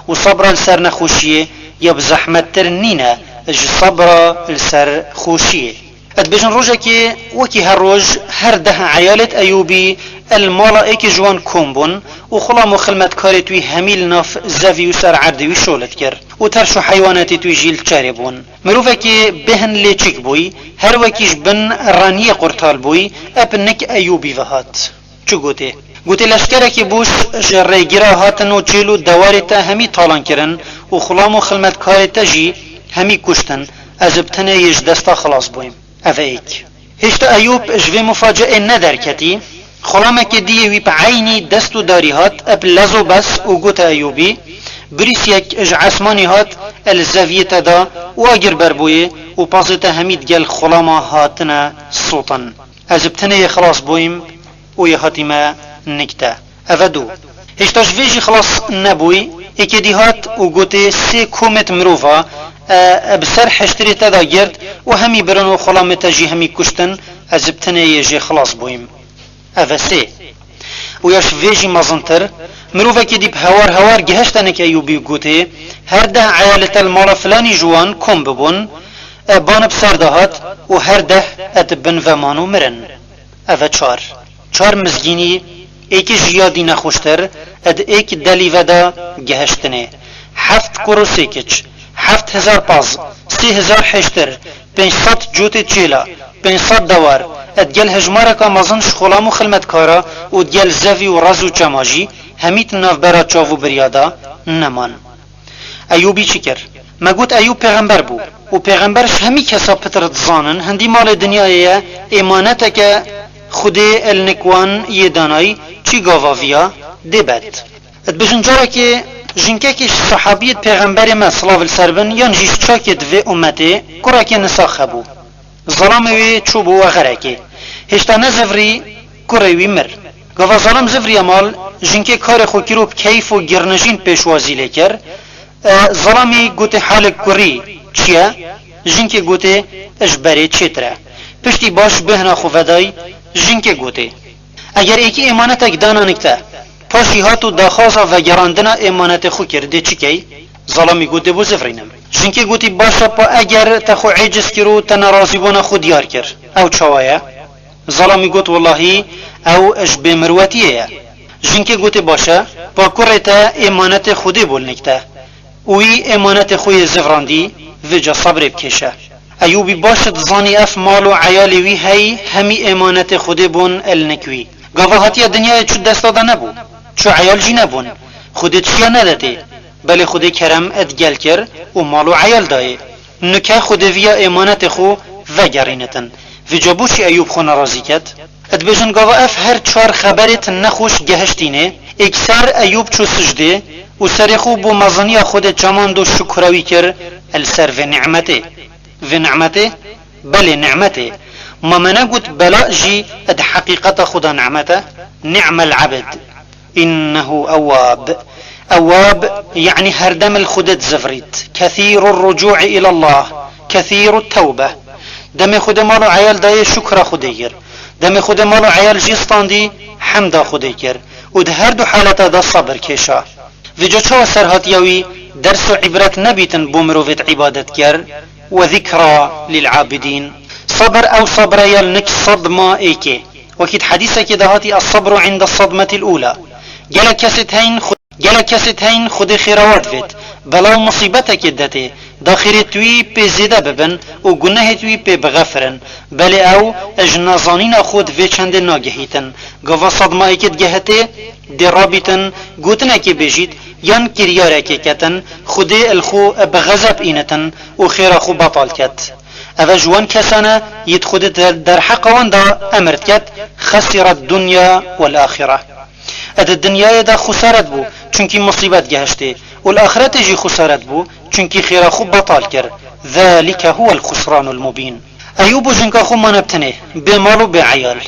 Û sebra li ser nexweşiyê ya bi zehmettir nîne, ji sebra li ser xweşiyê. Dibêjin rojekê wekî her roj her deh eyalêt Eyûbî el mala êkê ji wan kom bûn û xulam û xilmetkarêt wî hemî li nav zevî û ser erdê wî şolit kir û terş û heywanetêt wî jî li çerê bûn. Mirovekî bêhn lêçik bûy, her wekî ji bin reniyê qurtal bûy, ep nik Eyûbî ve hat. Çi gotê? Gotê, leşkerekî bûş ji rêgira hatin û çêl û dewarê te hemî talan kirin û xulam û xilmetkarê te jî hemî kuştin, ez bi tenê yê ji desta xilas bûyim. Ev e êk. Hêşta Eyûb ji vê mufaceê nederketî, xulamekê diyê wî bi eynî dest û darî hat, ep lez û bes û gote Eyûbî, birîsiyek ji esmanî hat, el zeviyê te da û agir ber bûyê û pazê te hemî digel xulama hatine sotin. Ez bi tenê yê xilas bûyim û yê hatîme nik te. Ev e du. Hêşta ji vê jî xilas nebûy, êkê dî hat û gotê, sê komêt mirova, e, e, bi ser heştirê te de girt û hemî birin û xulamê te jî hemî kuştin, ez bi tenê yê jê xilas bûyim. Ev e sê. Û ya ji vê jî mezintir, mirovekê dî bi hewar hewar gihişte nik Eyûbî û gotê, her deh eyalê te li mala filanî ji wan kom bibûn, e, ban bi ser de hat û her deh e di bin ve man û mirin. Ev e çar. Çar mizgînî, êkê ji ya dî nexweştir, ed êk delî ve de gehiştinê. Heft kur û sê kiç, heft hezar paz, sê hezar hêştir, pênc sed cotê çêla, pênc sed dewar, ed gel hejmareka mezin ji xulam û xilmetkara û digel zevî û rez û çema jî hemî di navbera çav û biriya de neman. Eyûbî çi kir? Me got Eyûb pêxember bû û pêxember ji hemî kesa pitir dizanin, hindî malê dinyayê ye, êmaneteke Xwedê el nik wan yê danayî, çi gava viya dê bet. Dibêjin carekê jinkekî ji sahabiyê pêxemberê me, silav li ser bin, yan jî ji çakê di vê ummetê kurekê nisax hebû. Zelamê wê çûbû wexerekê. Hêşta nezivirî, kurê wî mir. Gava zelam ziviriya mal, jinkê karê xwe kir û bi keyf û girnijîn pêşwazî lê kir. E, zelamî gotê, halê kurî çi ye? Jinkê gotê, ji berê çêtir e. Piştî baş bêhna xwe vedayî, jinkê gotê, eger êkî êmanetek dana nik te, paşî hat û daxwaza vegerandina êmanetê xwe kir, dê çi key? Zelamî got, dê bo zivirînim. Jinkê gotî, baş e, pa eger te xwe êciz kir û te nerazîbûna xwe diyar kir, ew çawa ye? Zelamî got, wellahî, ew ji bêmirwetiyê ye. Jinkê gotê, baş e, pa kurê te êmanetê Xwedê bo li nik te. Û wî êmanetê xwe yê zivirandî, vêca sebrê bikêşe. Eyûbî baş dizanî ev mal û eyalê wî hey hemî êmanetê Xwedê bûn el nik wî. Gava hatiye dinyayê çû desta de nebû. Çû eyal jî nebûn. Xwedê tiştiya nedetê. Belê Xwedê kerem ed gel kir û mal û eyal dayê. Nuke Xwedê viya êmanetê xwe vegerînitin. Vêca bo çi Eyûb xwe nerazî ket? Dibêjin gava ev her çar xeberêt nexweş gehiştînê, êkser Eyûb çû sicdê û serê xwe bo meziniya Xwedê çemand û şukra wî kir el ser vê nimetê. Vê nimetê? Belê nimetê. Ma me negot bela jî di heqîqeta xwe de nimet e? Ni'mel ebd. Innehu ewwab. Ewwab, yanî herdem li Xwedê dizivirît. Kethîrur rucû'i ilallah. Kethîrut tewbe. Demê Xwedê mal û eyal dayê şukra Xwedê kir. Demê Xwedê mal û eyal jî standî hemda Xwedê kir. Û di her du haleta de sabir kêşa. Vêca çawa serhatiya wî ders û îbret nebîtin bo mirovêt îbadetkar? Ve zikra lil abidîn. Sabir ew sabir e ya li nik sedma êkê. Wekî di hedîsekê de hatî, "Es-sabru inde sedmetil ula." Gelek kesêt heyn xu-, gelek kesêt heyn Xwedê xêra we divêt. Bela û musîbetekê detê. Daxirêt wî pê zêde bibin û gunehêt wî pê bixefirin. Belê ew ji nezanîna xwe di vê çendê nagehîtin. Gava sedma êkê digehitê, dê rabîtin, gotinekê bêjît, yan kiryarekê ketin, Xwedê li xwe bi xezeb înitin û xêra xwe betal ket. Ev e ji wan kesan e, yê di Xwedê der-, derheqa wan de emir diket, "Xesiret dunya wel axire." E di dinyayê de xusaret bû, çunkî musîbet gehiştê, û li axiretê jî xusaret bû, çunkî xêra xwe betal kir. "Zalike huwel xusranul mubîn." Eyûb û jinka xwe mane bi tenê, bê mal û bê eyal.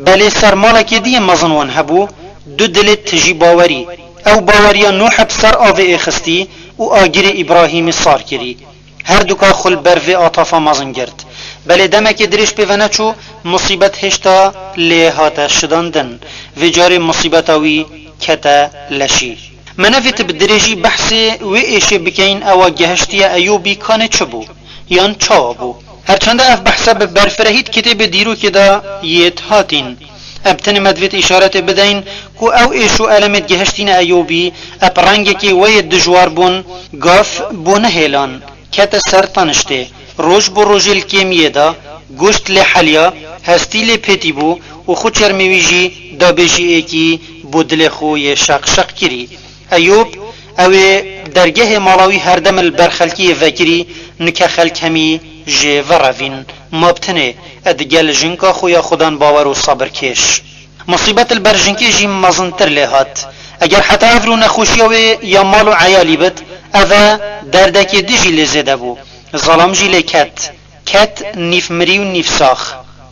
Belê ser malekê diyê mezin wan hebû, du dilê tijî bawerî. Ew baweriya Nûh bi ser avê êxistî û agirê Îbrahîmî sar kirî. Her duka xwe li ber vê atafa mezin girt. Belê demekê dirêj pê ve neçû, musîbet hêşta lê hate şidandin. Vê carê musîbeta wî kete leşî. Me nevêt bi dirêjî behsê wê êşê bikeyin, ewa gehiştiye Eyûbî kanê çi bû, yan çawa bû? Herçende ev behse bi berfirehî di kitêbê dîrokê de yêt hatîn. Em tenê me divêt îşaretê bideyin ku ew êş û elemêt gehiştîne Eyûbî, eb rengekê wê yê dijwar bûn, gav bû nehêlan, kete ser taniştê. Roj bû rojê li kêmiyê de, goşt lê heliya, hestî lê pêtî bû û xwe çermê wî jî dabêjî êkî bû dilê xwe yê şeq şeq kirî. Eyûb, ew ê dergehê mala wî herdem li ber xelkî yê vekirî, nike xelk hemî jê verevîn. Ma bi tenê, e digel jinka xwe ya Xudan bawer û sabirkêş. Musîbet li ber jinkê jî mezintir lê hat. Eger heta evro nexweşiya wê ya mal û eyalî bit, ev e derdekê dijî lê zêde bû. Zalam jî lê ket. Ket nîv mirî û nîv sax.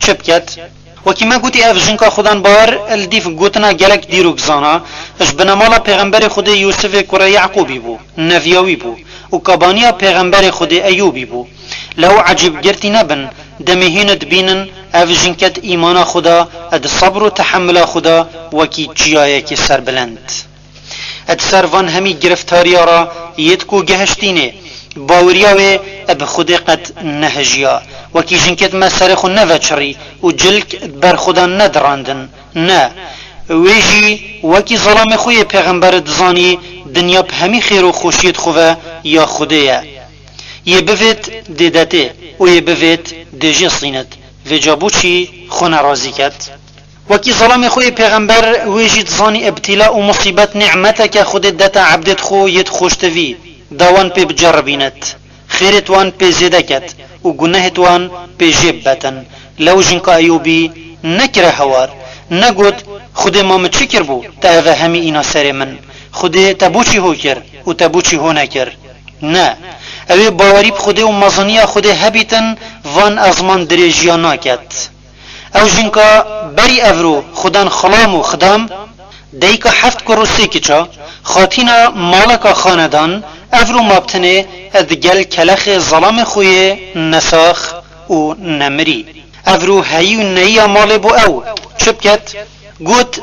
Çi biket? Wekî me gotî, ev jinka Xudan bawer li dîv gotina gelek dîrok zana, ji binemala pêxemberê Xwedê Yûsifê kurê Yaqûbî bû, neviya wî bû û kabaniya pêxemberê Xwedê Eyûbî bû. Lew ecêbgirtî nebin, demê hîn dibînin ev jinket îmana xwe da, di sebr û tehemila xwe da wekî çiyayekî serbilind. Di ser van hemî giriftariya re yêt ku gehiştînê, baweriya wê bi Xwedê qet nehijiya. Wekî jinkêt me serê xwe neveçirî û cilk di ber xwe de nedirandin. Ne. Wê jî wekî zelamê xwe yê pêxember dizanî dinya bi hemî xêr û xweşiyêt xwe ve ya Xwedê ye. Yê bivêt dê detê û yê bivêt dê jê sînet. Vêca bo çî xwe nerazî ket? Wekî zelamê xwe yê pêxember, wê jî dizanî îbtîla û musîbet nîmeteke Xwedê dete ebdêt xwe yêt xweştivî, da wan pê biceribînet, xêrêt wan pê zêde ket û gunehêt wan pê jê bibetin. Lew jinka Eyûbî nekire hewar, negot, Xwedê ma min çi kiribû, te eve hemî îna serê min? Xwedê te bo çî ho kir û te bo çî ho nekir? Ne. Ew ê bawerî bi Xwedê û meziniya Xwedê hebîtin, van ezman dirêjiya naket. Ew jinka berî evro xudan xilam û xidam, dayika heft kur û sê kiça, xatîna maleka xanedan, evro ma bi tenê digel kelexê zelamê xwe yê nesax û nemirî. Evro heyî û neyiya malê bo ew. Çi biket? Got,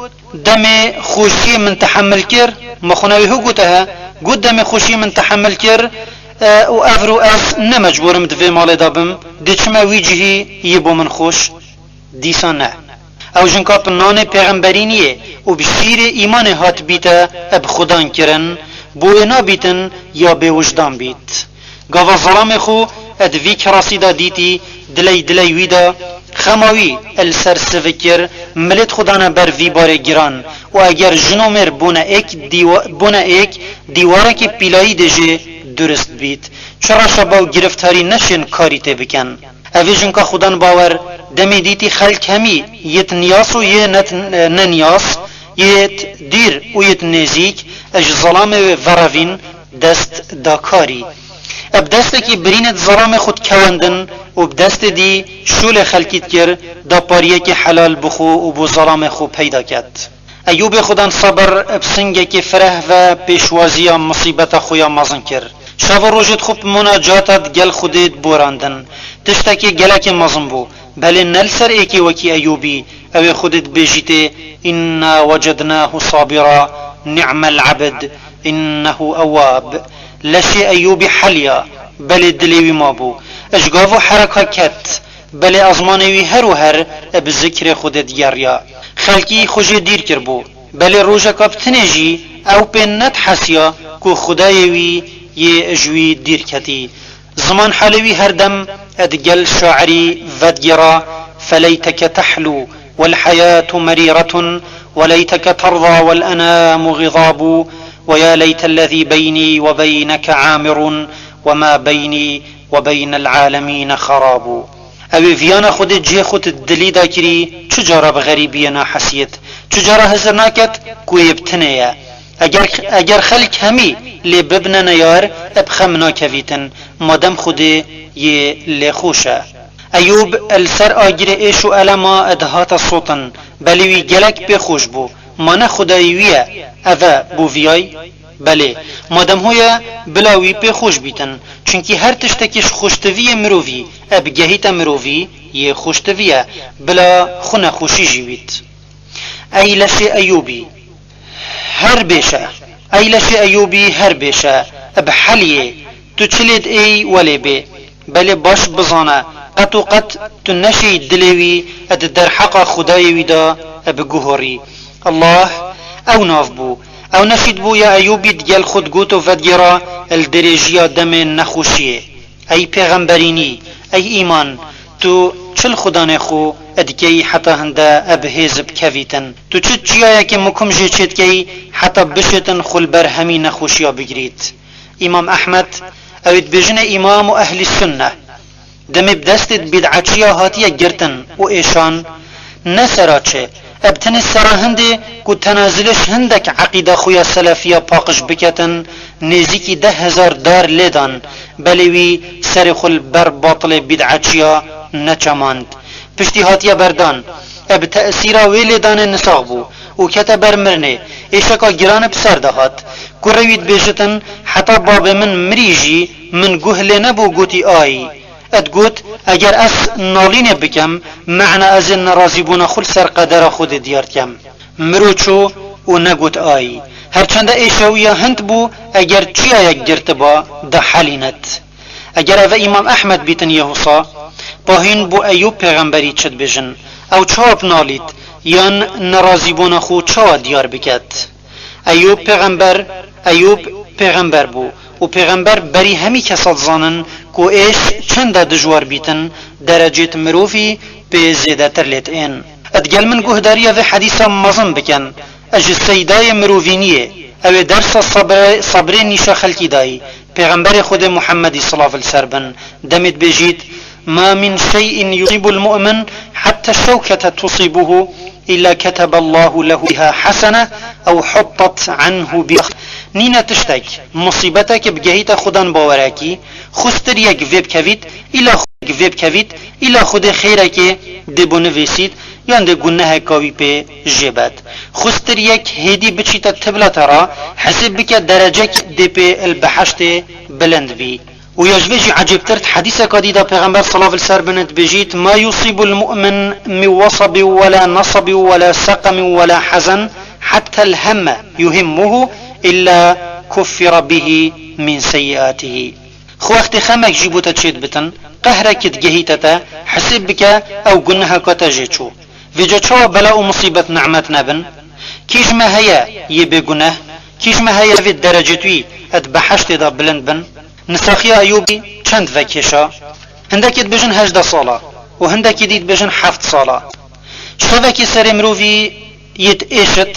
demê xweşiyê min tehemil kir, ma xwe newê ho gote he, got, demê xweşiyê min tehemil kir, e, û evro ez ne mecbûr im di vê malê de bim, dê çime wî cihî yê bo min xweş. Dîsa ne. Ew jinka bi nanê pêxemberî niyê û bi şîrê îmanê hatibîte bi xudan kirin, bo wê nabîtin ya bêwijdan bît. Gava zelamê xwe di vî kirasî de dîtî, diley diley wî de, xema wî li ser sivik kir, milêt xwe dane ber vî barê giran û eger jin û mêr bûne êk dîwa-, bûne êk, dîwarekî pîlayî dê jê durist bît. Çi reşa be û giriftarî neşên karî tê bikin. Evê jinka xudan bawer demê dîtî xelk hemî yêt niyas û yê net-, neniyas, yêt dîr û yêt nêzîk, ji zelamê wê verevîn dest da karî. Bi destekî birînê di zelamê xwe dikewendin û bi destê dî şûlê xelkî dikir, da pariyekê helal bi xwe û bo zelamê xwe peyda ket. Eyûbê xudan sabir bi singekê fireh ve pêşwaziya misîbeta xwe ya mezin kir. Şev û rojêt xwe bi munacata digel Xwedê diborandin. Tiştekê gelekê mezin bû. Belê ne li ser êkê wekî Eyûbî, ew ê Xwedê dibêjîtê, "Inna wecednahu sabira, ni'mel ebd, innehu ewwab." Leşê Eyûbî heliya, belê dilê wî mabû. Ji gava hereka ket, belê ezmanê wî her û her bi zikrê Xwedê digeriya. Xelkî xwe jê dîr kiribû. Belê rojeka bi tinê jî ew pê nedihesiya ku Xwedayê wî yê ji wî dîr ketî. Ziman halê wî her dem digel şairî vedigêra, "Feleyteke tehlû, wel heyatu merîretun, weleyteke terza, wel enamu xizabu, ve ya leytellezî beynî ve beyneke amirun, ve ma beynî ve beynel alemîne xarabu." Ew ê viyana Xwedê cihê xwe di dilî de kirî, çi cara bi xerîbiyê nahesiyêt, çi cara hizir naket ku yê bi tinê ye. Eger, eger xelk hemî lê bibine neyar, bi xem nakevîtin, madem Xwedê yê lê xweş e. Eyûb li ser agirê êş û elema dihate sotin, belê wî gelek pê xweş bû. Ma ne Xwedayê wî ye, ev e bo viyay? Belê, madem ho ye, bila wî pê xweş bîtin. Çunkî her tiştekî ji xweştiviyê mirovî, e, bigehîte mirovî, yê xweştivî ye, bila xwe nexweşî jî bît. Ey leşê Eyûbî, her bêşe, Ey leşê Eyûbî her bêşe, bi heliyê, tu çi lê diêyî welê bê. Belê baş bizane, qet û qet tu neşêyî dilê wî di derheqa Xwedayê wî de biguhorî. Allah ew nav bû. Ew neşît bû ya Eyûbî digel xwe digot û vedigêra li dirêjiya demê nexweşiyê. Ey pêxemberînî, ey îman, tu çi li xudanê xwe dikeyî heta hinde bi hêz bikevîtin? Tu çi çiyayekê mukim jê çêdikeyî heta bişêtin xwe li ber hemî nexweşiya bigirît? Îmam Ehmed, ew ê dibêjinê îmam û ehlî sunne, demê bi destê bîd'eçiya hatiye girtin û êşan, ne sera çi, eb tenê sera hindê ku tenazilê ji hindek eqîda xwe ya selefiya paqij biketin, nêzîkî deh hezar dar lê dan, belê wî serê xwe li ber batilê bîd'eçiya neçemand. Piştî hatiye berdan, eb tesîra wê lêdanê nisax bû û kete ber mirinê, êşeka giran bi ser de hat. Kurê wî dibêjitin, heta babê min mirî jî min guh lê nebû gotî ayî. Ed got, eger ez nalînê bikem, mehna ez ê nerazîbûna xwe li ser qedera Xwedê diyar dikem. Miro çû û negot ayî. Her çende êşa wî ya hind bû, eger çiyayek girtiba, da helînet. Eger eve Îmam Ehmed bîtin yê wisa, pa hîn bo Eyûb pêxemberî çi dibêjin? Ew çawa bi nalît, yan nerazîbûna xwe çawa diyar biket? Eyûb pêxember, Eyûb pêxember bû û pêxember berî hemî kesa dizanin ku êş çenda dijwar bîtin, derecêt mirovî pê zêdetir lê diên. Digel min guhdariya vê hedîsa mezin bikin, ez ji seydayê mirovîniyê, ew ê dersa sabrê, sabrê nîşa xelkî dayî, pêxemberê Xwedê Muhemmedî silav li ser bin, demê dibêjît, ما من شيء يصيب المؤمن حتى الشوكة تصيبه إلا كتب الله له بها حسنة أو حطت عنه بها. Nîne tiştek, musîbetek bigehîte xudan bawerekî, xustir yek vê bikevît, îla xu-, vê bikevît, îla Xwedê xêrekê dê bo nivîsît, yan dê guneheka wî pê jê bet. Xustir yek hêdî biçîte tibla te ra, hesêb bike derecek dê pê li beheştê bilind bî. Û ya ji vê jî ecêbtir, di hedîseka dî de Pêxember, silav li ser bin, dibêjît, ما يصيب المؤمن من وصب ولا نصب ولا سقم ولا حزن حتى الهم يهمه إلا كفر به من سيئاته. Xwe wextê xemek jî bo te çêdibitin, qehrek digehîte te, hesêb bike ew guneheka te jê çû. Vêca çawa bela û musîbet nimet nebin? Kî ji me heye yê bêguneh? Kî ji me heye vê derecêt wî di beheştê de bilind bin? Nisaxiya Eyûbî çend vekêşa? Hindekî dibêjin hejdeh sala û hindekî dî dibêjin heft sala. Şevekî serê mirovî yê diêşit,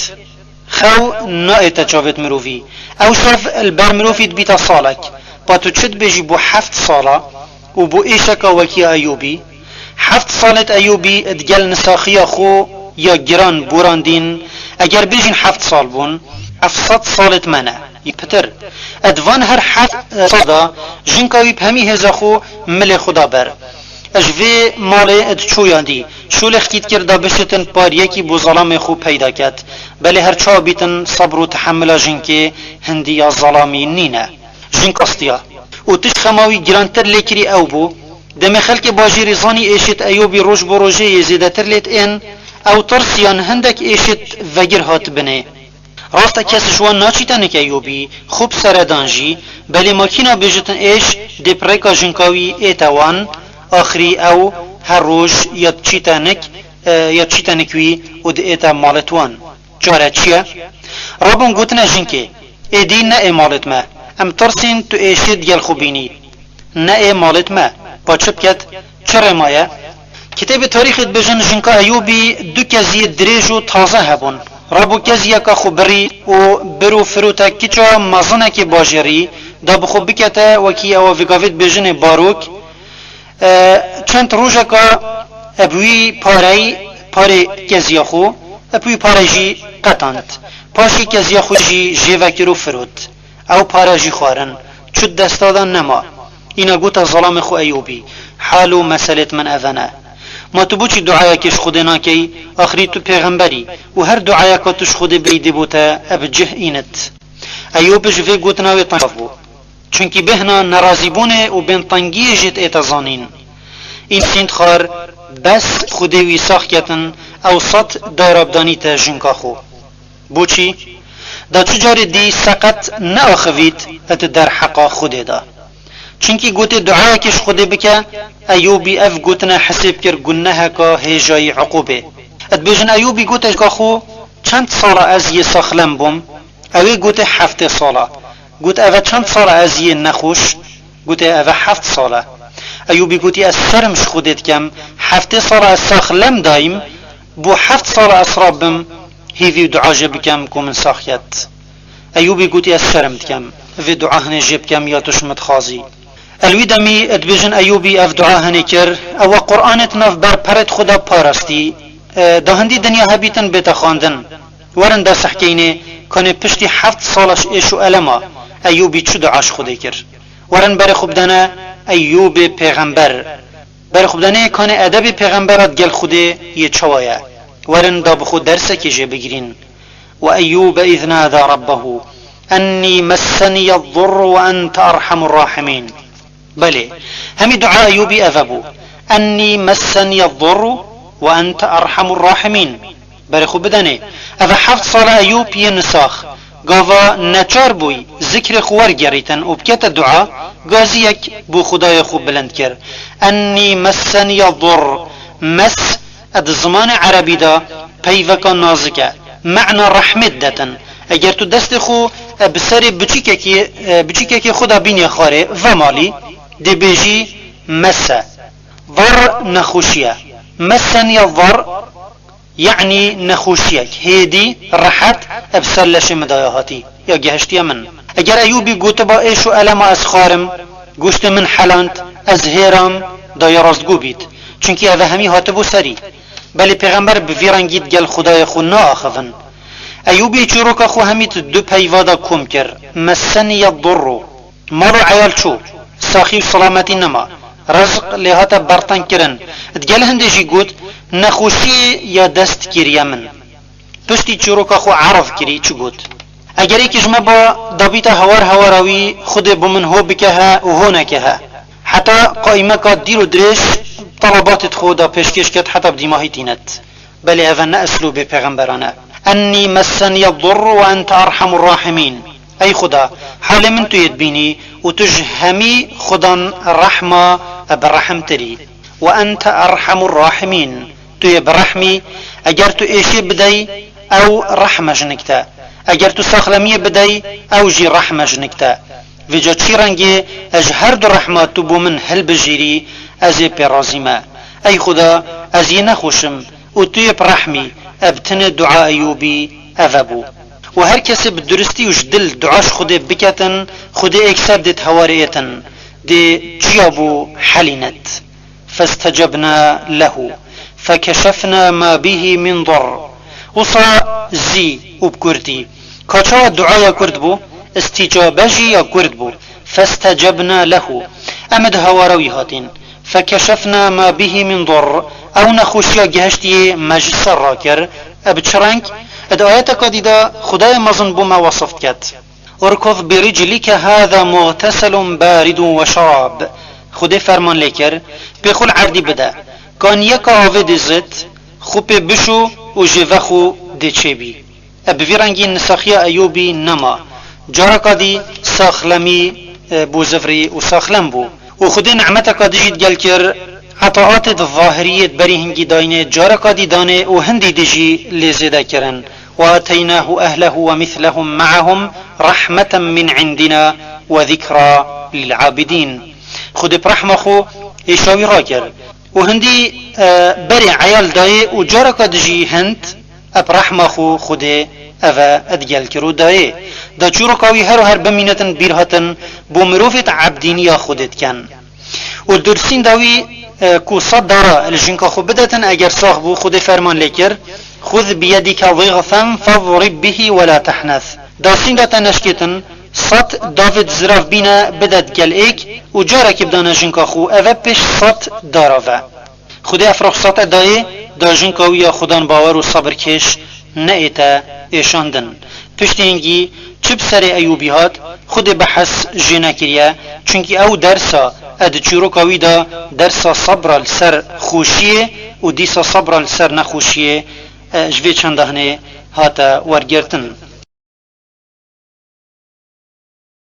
xew naête çavêt mirovî. Ew şev li ber mirovî dibîte salek. Pa tu çi dibêjî bo heft sala û bo êşeka wekî Eyûbî? Heft salêt Eyûbî digel nisaxiya xwe ya giran borandîn, eger bêjîn heft sal bûn, ev sed salêt me ne, yê pitir. Di van her heft sal de jinka wî bi hemî hêza xwe milê xwe da ber. Ji vê malê diçû yan dî, şûlê xikî dikir da bişitin par yekî bo zelamê xwe peyda ket. Belê her çawa bîtin, sebr û tehemila jinkê hindî ya zelamî nîne. Jink astiya. Û tişt xema wî girantir lê kirî ew bû, demê xelkê bajêrî zanî êşêt Eyûbî roj bo rojê yê zêdetir lê diên, ew tirsiyan hindek êşêt vegir hat binê. Rast e kes ji wan naçîte nik Eyûbî, xwe bi seredan jî, belê ma kî nabêjitin êş dê bi rêka jinka wî ête wan, axirî ew her roj ya diçîte nik, e, ya diçîte nik wî û diête malêt wan. Çare çi ye? Rabûn gotine jinkê, êdî ne ê malêt me. Em tirsîn tu êşê digel xwe bînî. Ne ê malêt me. Pa çi biket? Çi rê maye? Kitêbê tarîxê dibêjin jinka Eyûbî du keziyê dirêj û taze hebûn. Rabû keziyeka xwe birî û bir û firûte kiça mezinekê bajêrî da bi xwe bikete wekî ewa vê gavê dibêjinê barok. E, çend rojeka e bi wî parey, parê keziya xwe, e bi wî parey jî qetand. Paşê keziya xwe jî jê vekir û firot. Ew pare jî xwarin, çut desta de nema. Îna gota zelamê xwe Eyûbî, hal û meselêt min eve ne. Ma tu boçî duayekê ji Xwedê nakey, axirî tu pêxemberî û her duayeka tu ji Xwedê bêyî dê bo te e bi cih înit. Eyûb ji vê gotina wê teng bû. Çunkî bêhna nerazîbûnê û bêntengiyê jê diête zanîn. Însîn dixwar bes Xwedê wî sax ketin, ew sed dara bidanîte jinka xwe. Boçî? Da çi carê dî seqet neaxivît di derheqa Xwedê de. Çimkî gotê duayekê ji Xwedê bike, Eyûbî ev gotina hesêb kir guneheka hêjayî uqûbê. Dibêjin Eyûbî gote ka xwe, çend sala ez yê saxlem bûm? Ew ê gote heftê sala. Got, eve çend sala ez yê nexweş? Gote, eve heft sal e. Eyûbî gotî, ez şerm ji Xwedê dikem, heftê sala ez saxlem dayîm, bo heft sala ez rabim, hîvî û dua jê bikem ku min saxiyet. Eyûbî gotî, ez şerm dikem, vê dua hinê jê bikem ya tu ji min dixwazî. Li wî demî dibêjin Eyûbî ev dua hinê kir, ewa Quranê di nav ber perê xwe de parastî, e, da hindî dinya hebîtin bête xwendin. Werin da sehkeynê, kanê piştî heft sala ji êş û elema Eyûbî çi dua ji Xwedê kir. Werin berê xwe bidene Eyûbê pêxember. Berê xwe bidene kanê edebê pêxembera digel Xwedê yê çawa ye. Werin da bi xwe dersekê jê bigirîn. وأيوب إذ نادى ربه أني مسني الضر وأنت أرحم الراحمين. Belê, hemî dua Eyûbî eve bû. أني مسني الضر وأنت أرحم الراحمين. Berê xwe bidenê. Eve heft sala Eyûb yê nisax. Gava neçar bûy, zikrê xwe wergerîtin û bikete dua, gaziyek bo Xwedayê xwe bilind kir. أني مسني الضر. Mes, di zimanê erebî de peyveka nazik e. Mena rehmê didetin. Eger tu destê xwe, e, bi serê biçîkekê, e, biçîkekê xwe de bînê xwarê, ve malî, dê bêjî mese. Dar nexweşî ye. Meseniye dar, yanî nexweşiyek hêdî, rehet, bi ser leşê min de ya hatî, ya gehiştiye min. Eger Eyûbî gotiba êş û elema ez xwarim, goştê min heland, ez hêram, da ya rastgo bît. Çimkî eve hemî hatibû serî. Belê pêxember bi vî rengî digel Xwedayê xwe naaxivin. Eyûbî çîroka xwe hemî di du peyva de kom kir. Meseniye durru. Mal û eyal çû. Saxî û selametî nema. Rizq lê hate bertengkirin. Digel hindê jî got, nexweşiyê ya dest kiriye min. Piştî çîroka xwe erv kirî çi got? Eger êkî ji me ba dabîte hewar hewara wî, Xwedê bo min ho bike he û ho neke he. Heta qaîmeka dîr û dirêj telebatê xwe da pêşkêş ket heta bi dîmahî tînet. Belê eve ne eslûbê pêxemberan e. Ennî messeniye durru ve ente erhamur rahimîn. Ey Xuda, halê min tu yê dibînî û tu ji hemî xudan rehma berehimtir î. Ve ente erhamur rahimîn. Tu yê bi rehm î, eger tu êşê bidey, ew rehm e jinik te. Eger tu saxlemiyê bidey, ew jî rehm e jinik te. Vêca çi rengê ez ji her du rehma tu bo min hilbijêrî, ez ê pê razî me. Ey Xuda, ez yê nexweş im û tu yê bi rehm î, ev tinê dua Eyûbî eve bû. Û her kesê bi duristî û ji dil dua ji Xwedê biketin, Xwedê êkser dê di hewarê êtin, dê çiya bû helînet. فاستجبنا له فكشفنا ما به من ضر. Wisa zî û bi kurdî. Ka çawa dua ya kurd bû, îstîcabe jî ya kurd bû. فاستجبنا له. Em di hewara wî hatîn. فكشفنا ما به من ضر. Ew nexweşiya gihiştiyê me ji ser rakir. E bi çi reng? E di ayeteka dî de Xwedayê mezin bo me wesif diket. اركض برجلك هذا مغتسل بارد وشراب. Xwedê ferman lê kir, pê xwe li erdî bide. Kaniyeka avê dê zêt, xwe pê bişo û jê vexwe dê çêbî. E bi vî rengî nisaxiya Eyûbî nema. Careka dî saxlemî, e, bû zivrî û saxlem bû. Û Xwedê nimeteka dijî digel kir, etaatê di zahiriyê di berî hingî dayînê, careka dî danê û hindî dijî lê zêde kirin. وآتيناه أهله ومثلهم معهم رحمة من عندنا وذكرى للعابدين. Xwedê bi rehma xwe êşa wî rakir. Û hindî, e, berê eyal dayê û careka dijî hind, e, bi rehma xwe Xwedê eve digel kir û dayê. Da çîroka wî her û her bimînetin bîr hatin, bo mirovêt ebdîniya Xwedê diken. Û dursîn dawî, e, ku sed dara li jinka xwe bidetin, eger sax bû, Xwedê ferman lê kir, خذ بيدك ضغثا فاضرب به ولا تحنث. Dasîn da te neşkêtin, sed davêt zirav bîne bide digel êk û carekî bidane jinka xwe, eve pêş sed dara ve. Xwedê ev ruxsate dayê, da jinka wî ya xudan bawer û sebirkêş neête êşandin. Piştî hingî çi bi serê Eyûbî hat, Xwedê behs jê nekiriye, çimkî ew dersa, e, di çîroka wî de dersa sebra li ser xweşiyê û dîsa sebra li ser nexweşiyê, e, ji vê çenda hinê hate wergirtin.